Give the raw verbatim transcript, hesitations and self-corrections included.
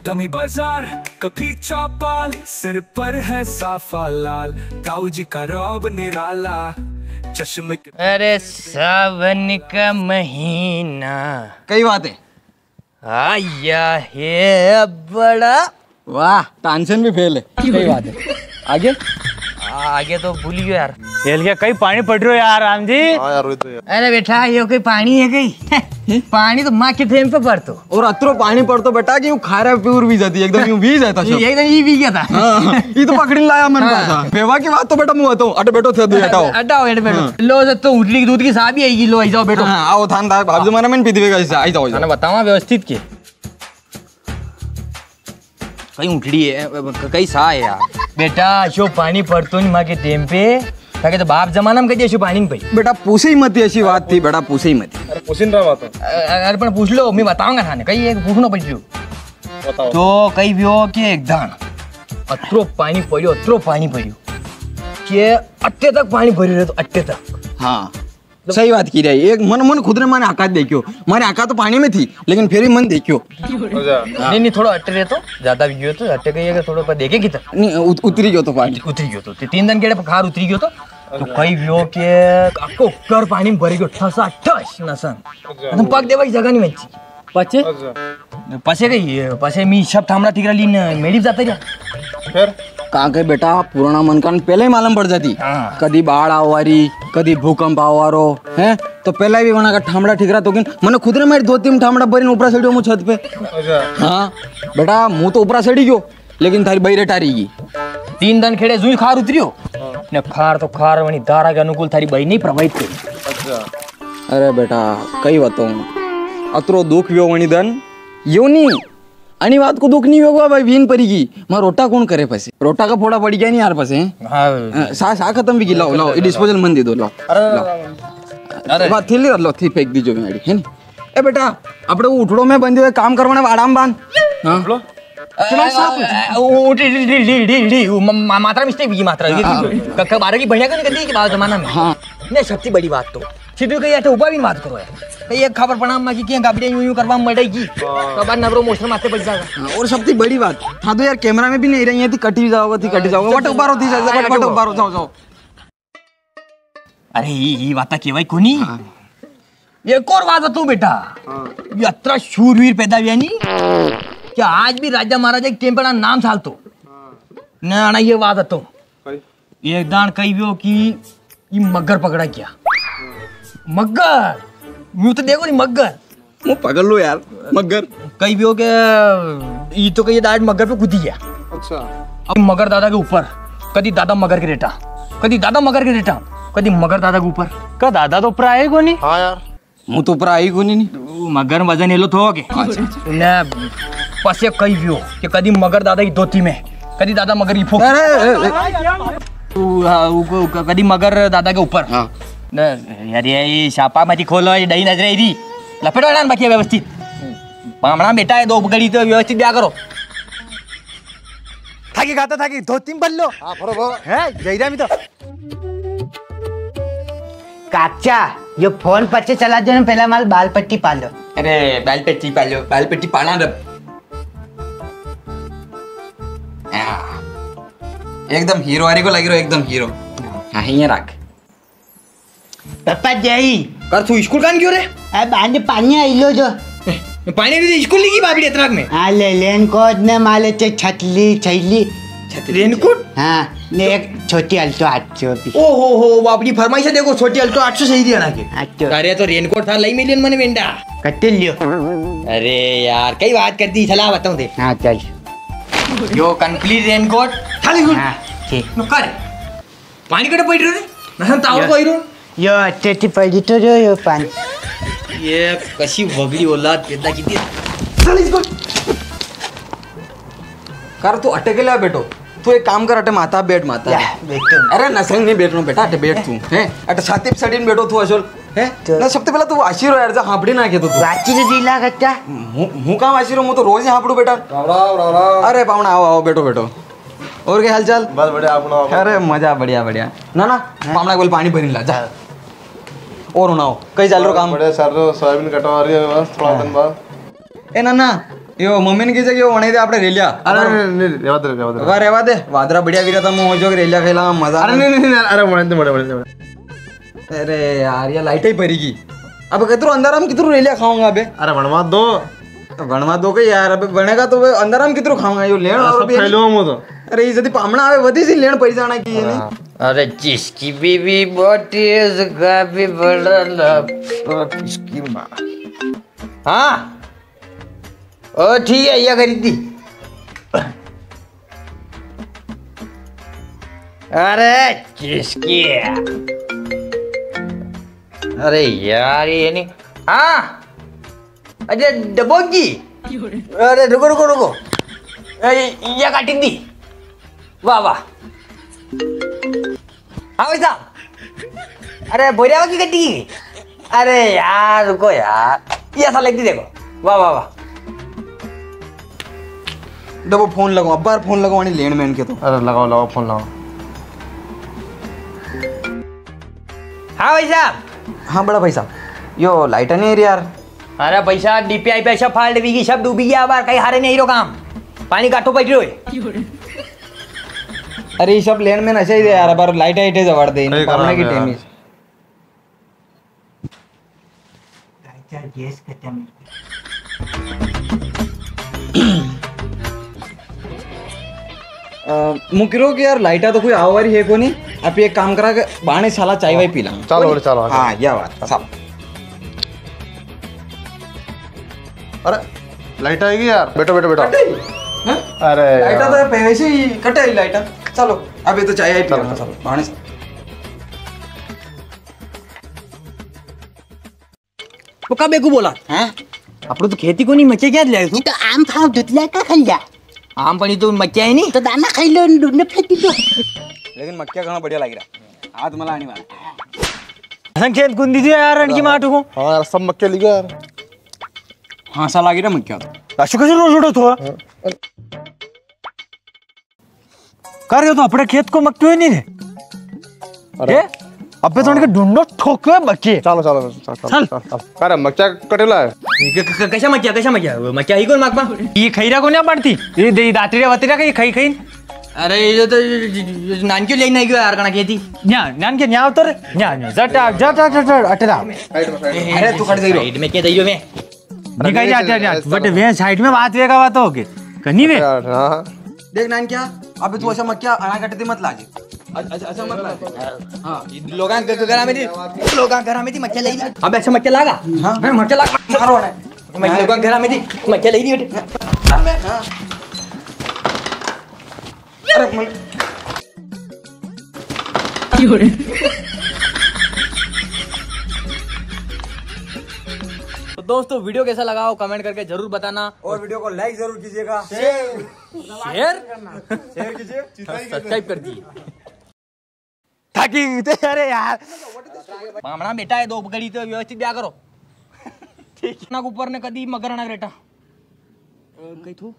कमी बाजार, कभी चौपाल, सिर पर है साफा लाल, ताऊ जी का रौब निराला, चश्मे के अरे सावन का महीना। कई बात है। आया है बड़ा। वाह, तानसेन भी फेल है। कई बात है। आगे? आ, आगे तो भूल गयो यार। हेल गया, कई पाणी पड़ रह्यो यार, राम जी। हाँ यार, रोहित भैया। अरे बेटा, यो कोई पाणी है कई? पाणी तो माँ के टेम पे पड़तो। और अतरो पाणी पड़तो बेटा कि यूं खारा प्योर भी जाती, एकदम यूं भी जाता सब। एकदम ई भी गया था। हाँ, ई तो पकड़ी लाया मन हाँ। पासा। बेवा की बात तो बेटा मुँह तो, अटे बैठो थे, दो हटाओ। हटाओ, अटे बैठो। हाँ। लो, जब तो उठली दूध की साबी आएगी, लो, आई जाओ, बैठो। हाँ, आओ, थान दाग, बाप जमाना में पीती वेगा, आई जाओ, आई जाओ। बतावा व्यवस्थित के। कई उठड़ी है, क-, कई सा है यार। बेटा, असो पाणी पड़तो नी माँ के टेम पे, ताकि तो बाप जमाना में कदी असो पाणी नी पड़ी। बेटा, पूछे ही मती, असी बात थी, बेटा, पूछे ही मती। अरे, पूछी नी रहा बात। अ-, अ-, अरे, पण पूछ लो, मैं बताऊंगा थाने, कई एक पूछनो पड़ रह्यो। बताओ। तो कई व्यो कि एक दाण अतरो पाणी पड़्यो, अतरो पाणी पड़्यो, कि अट्टे तक पाणी भरी रहे, तो अट्टे तक। हाँ। सही बात की रही। एक मन, मन खुद ने माने आका देखियो। मारे आका तो पाणी में थी, लेकिन फिर भी मन देखियो। अच्छा। हाँ। नी, नी, थोड़ो अट्टे रहे तो, ज्यादा भी गयो तो, अट्टे गई अगर थोड़ो पर देखे कितना। नी, उत-, उतरी गयो तो पाणी। उतरी गयो तो, ती-, तीन दन केड़े पखार उतरी गयो तो, तो अच्छा। कई व्यो के आको घर पाणी में भरी गयो, ठसा ठस नसन। अच्छा। तुम पग देवा की जगह नी बची। पचे? अच्छा। पसे गई, पसे मी सब ठामड़ा ठीकरा लीन मेड़ी जाता रहा। फिर? कां के बेटा, पुराना मनकां ने पहले ही मालूम पड़ जाती। हाँ। कदी बाढ़ आवारी, कदी भूकंप आवारो, हैं? तो पहले भी वणा का ठामड़ा ठीकरा तो किन, मने खुद ने मारी दो तीन ठामड़ा भरीन ऊपरा सड़ियो मु छत पे। अच्छा। हाँ, बेटा, मु तो ऊपरा सड़ी गयो, लेकिन थारी बई रे टारी गई। तीन दन खेड़े जुई खार उतरियो, हाँ। ने खार तो खार वणी दारा के अनुकूल थारी बई नी प्रभावित करी। अच्छा। अरे बेटा, कई बताऊं, अतरो दुख व्यो वणी दन, यो नी, अणी बात को दुख नी होगा भाई, वीन परी की। मां रोटा कौन करे पसे? रोटा का फोड़ा पड़ी गया नी यार पसे, हैं? हाँ। अ, सा, सा खत्म भी की, लाओ, लाओ, ये disposal मन दे दो, लाओ। अरे, लाओ। अरे। बात थी ले, लो, थी फेंक दीजो मैं, है नी? ए बेटा, अपने उठड़ो में बंदी हुए काम करवाने वाड़ा में बांध। हाँ। उठड़ो? अ, अ, अ, उठी, डी, डी, डी, डी, उ, म-, म-, मात्रा mistake भी की मात्रा। हाँ। क-, क-, बारह की बढ़िया को निकलती है कि बात जमाना में। हाँ। नहीं, सबसे बड़ी बात तो। सीधे कही, "अटे उबा भी मत करो यार।" तो ये खबर पड़ा अम्मा की, "क्या गाबड़िया यूं यूं करवा मड़ेगी?" हाँ। तो बाद नवरो मोशन माथे बज जाएगा। हाँ, और सबसे बड़ी बात, था तो यार कैमरा में भी नहीं रही है, थी कटी जाओगा, थी कटी जाओगा, वट उबारो, थी जाओ, वट उबारो, जाओ, जाओ। अरे, ये, ये बात केवाई कोनी। हाँ। एक और बात बताऊं बेटा। हाँ। ये अतरा शूरवीर पैदा हुआ नी, कि आज भी राजा महाराजा के टेम पे नाम चालतो। हाँ। ना, ना, ये बात बताऊं। भाई। एक दाण कई व्यो कि ई मगर पकड़ा गया। मगर? यूं तो देखो नी मगर। मु पकड़ लो यार, मगर। कई व्यो के ई तो कई direct मगर पे कूदी गया। अच्छा। अब मगर दादा के ऊपर, कदी दादा मगर के रेटा, कदी दादा मगर के रेटा, कदी मगर दादा के ऊपर। का दादा तो ऊपर आए कोनी? हाँ यार। मु तो ऊपर आई कोनी नी। तू मगर वजन हेलो थो के? अच्छा। ने पसे कई व्यो कि कदी मगर दादा की धोती में, कदी दादा मगर की फोक। अरे, ए, ए। तू, हाँ, उ, उ, कदी मगर दादा के ऊपर। हाँ। ने, यार, ये, ये छापा मती खोलो, ये डई नजर आई री। लपेटो ना बाकी व्यवस्थित। पामणा बेटा है, दो घड़ी तो व्यवस्थित ब्या करो। थाकी गाता थाकी धोती में बल्लो। हाँ, भरो, भरो। है, जय राम तो। काचा, यो फोन पचे चला दो ना, पहला माल बाल पट्टी पालो। अरे, बाल पट्टी पालो, बाल पट्टी पाना रे। हाँ। एकदम हीरो आरी को लगी रो, एकदम हीरो। हाँ, ये रख। पापा जय। कर तू स्कूल कान क्यों रे? अब आने पानी आई लो जो। ए, पानी भी तो स्कूल नहीं की बाबड़ी अतराक में। हाँ, ले रेनकोट ने माले ते छतली, छैली। छतली, रेनकोट? हाँ, ने एक छोटी अल्टो आठ सौ भी। ओ हो हो, वो अपनी फरमाइश है, देखो, छोटी अल्टो आठ सौ सही दिया ना के। आठ सौ। अरे, तो रेनकोट था, लाई मिलियन मने वेंडा। कटे लियो। अरे यार, कई बात कर दी, चला बताऊं दे। हाँ, चल। यो complete रेनकोट, थाली गुल। हाँ, ठीक। नुकर। पानी कटे पड़ रहे? नसन तावड़ यो, को आई रो। यो अट्टे अट्टे पड़ी तो जो यो पानी। ये कसी वगड़ी औलाद पैदा की थी। चल इसको। कर तू अटे के ले बैठो। तू एक काम कर, अटे माता बैठ, माता। या, बैठो। अरे नसन नहीं बैठनो बेटा, अटे बैठ तू। हैं? अटे छाती पे सड़ीन बैठो तू असल। हैं? तो ना, सबसे पहला तू आशीरो यार, जा हांपड़ी ना के तो तू। वाची तो दिला कच्चा। मु-, मु काम आशीरो, मु तो रोज ही हांपड़ू बेटा। राम राम, राम राम। अरे पावना, आओ, आओ, बैठो, बैठो। और क्या हालचाल? बस बढ़िया, अपना बताओ। अरे मजा, बढ़िया, बढ़िया। ना, ना, हैं? पामणा के बोल पानी भरी ला, जा। हाँ। और सुनाओ, कई चाल रो काम? बढ़िया चाल रो, सोयाबीन कटवा रही है बस, थोड़ा हाँ। दिन बाद। ए ना, ना, यो मम्मी ने की जगह यो वणे दे आपणे रेलिया। अरे, नहीं, नहीं, नहीं, रेवा दे, रेवा दे। वाह, रेवा दे। वादरा बढ़िया वीरा था, मुंह जो रेलिया खेला, मजा अरे, आ। नहीं, नहीं, नहीं, अरे, वणे दे, वणे, वणे, वणे। अरे यार, ये लाइट ही पड़ेगी। अब कितरो अंधारा में कितरो रेलिया खाऊंगा अबे? अरे, वणवा दो। तो वणवा दो के यार, अबे बनेगा तो वे अंधारा में कितरो खाऊंगा? यो लेण अरे, वालो सब भी है खाई नी। लो हम तो। अरे, ये जदी पामणा आवे, वदी सी लेण पड़ जाना की है नी। हाँ। अरे, जिसकी बीवी मोटी है, उसका भी बड़ा लाभ, इसकी माँ। हाँ। ओ, ठीक है, या करी दी। अरे, किसकी है? अरे यार, ये नहीं। हाँ, अरे, डबोगी। अरे, रुको, रुको, रुको। अरे, या काटी दी। वाह, वाह। हाँ भाई साहब। अरे, बोरिया की गड्डी। अरे यार, रुको यार, ये ऐसा लगती देखो। वाह, वाह, वाह। दबो फोन लगाओ, अब्बार फोन लगाओ, आनी लेन मैन के तो। अरे, लगाओ, लगाओ, फोन लगाओ। हाँ भाई साहब। हाँ बड़ा भाई साहब, यो लाइट नहीं आ रही यार। अरे भाई साहब, डीपीआई पे सब फाल्ट भी की, सब डूबी गया बार, कहीं हारे नहीं रो काम। पानी काटो बैठ रहे। अरे, ये सब लेन मैन ऐसे ही दे यार, बार लाइट आइट जवाड़ दे, अरे, पावना की खराब है टेम यार। ही। गैस खत्म। अ, मुकिरो के यार, लाइटा तो कोई आवा वाली है कोनी। आप एक काम करा के बाणे साला चाय वाय पी लां। चलो, कोनी? चलो, चलो। हाँ, या बात, चलो। अरे, लाइट आएगी यार। बैठो, बैठो, बैठो। कटे ही? हैं? अरे लाइटा यार। तो पहले से ही कटे ही लाइटा। चलो, अबे तो चाय ही पी चलो, लां, चलो। चलो, बाणे से। वो का बेकू बोला? हैं? अपने तो खेती कोनी, मक्या क्या ले आयो तू? ये तो आम खाओ, दुतला का खा लिया। आम पड़ी तो मक्या है नी? तो दाना खाई लो, न फेंकी दो। लेकिन मक्या खाना बढ़िया लग रहा। हाथ मला आनी वाला। संग खेत गुंदी दियो यार, अनकी माटू को। हाँ यार, सब मक्या लिखा यार। हाँ, सा लागी रहा मक्या तो। राशु कैसे रोज उड़ो तो? हाँ। कर, यो तो अपने खेत को मक्यो ही नहीं रे। अरे। ए? अबे तो उनके ढूंढो ठोके बके। चलो, चलो, चलो, चलो, चल। चलो, चलो। अरे, मक्या कटेला है। क-, क-, क-, कैसा मक्या, कैसा मक्या? वो मक्या ही कौन मागमा? ये खैरा को नहीं पड़ती। ये दे, दातरी वतरी का ये खई, खई। अरे, ये तो, ये, ये, ये नानक्यो लेने गयो यार, कना खेती। न्या, नानक्यो न्या उतर। न्या, न्या, जट, जट, जट, जट, अटला। अरे, तू कट गई रो। साइड में क्या दइयो मैं? निकल जा, जा, जा। बट वे साइड में बात वेगा बात हो के। कनी वे? अच्छा, हाँ। देख नानक्या, अबे तू ऐसा मक्या अणा कटते मत लाजे। अच्छा, अच्छा, अच्छा मत लाजे। हाँ। लोगां ग-, ग-, घरा में थी, लोगां घरा में थी मक्या ले ली। अबे ऐसा मक्या लागा? हाँ। मैं मक्या लागा। मारो ने। मैं लोगां घरा में थी मक्या ले ली बेटे। हाँ। अरे मन- तो दोस्तों, वीडियो कैसा लगा हो कमेंट करके जरूर बताना। और वीडियो को लाइक जरूर कीजिएगा। शेयर। शेयर? शेयर कीजिए। सब्सक्राइब कर दीजिए। ताकि, अरे यार। मामना बेटा है, दो घड़ी तो व्यवस्थित ब्याह करो। ठीक है। ना ऊपर ने कदी मगर ना रेटा। अ, कई थू?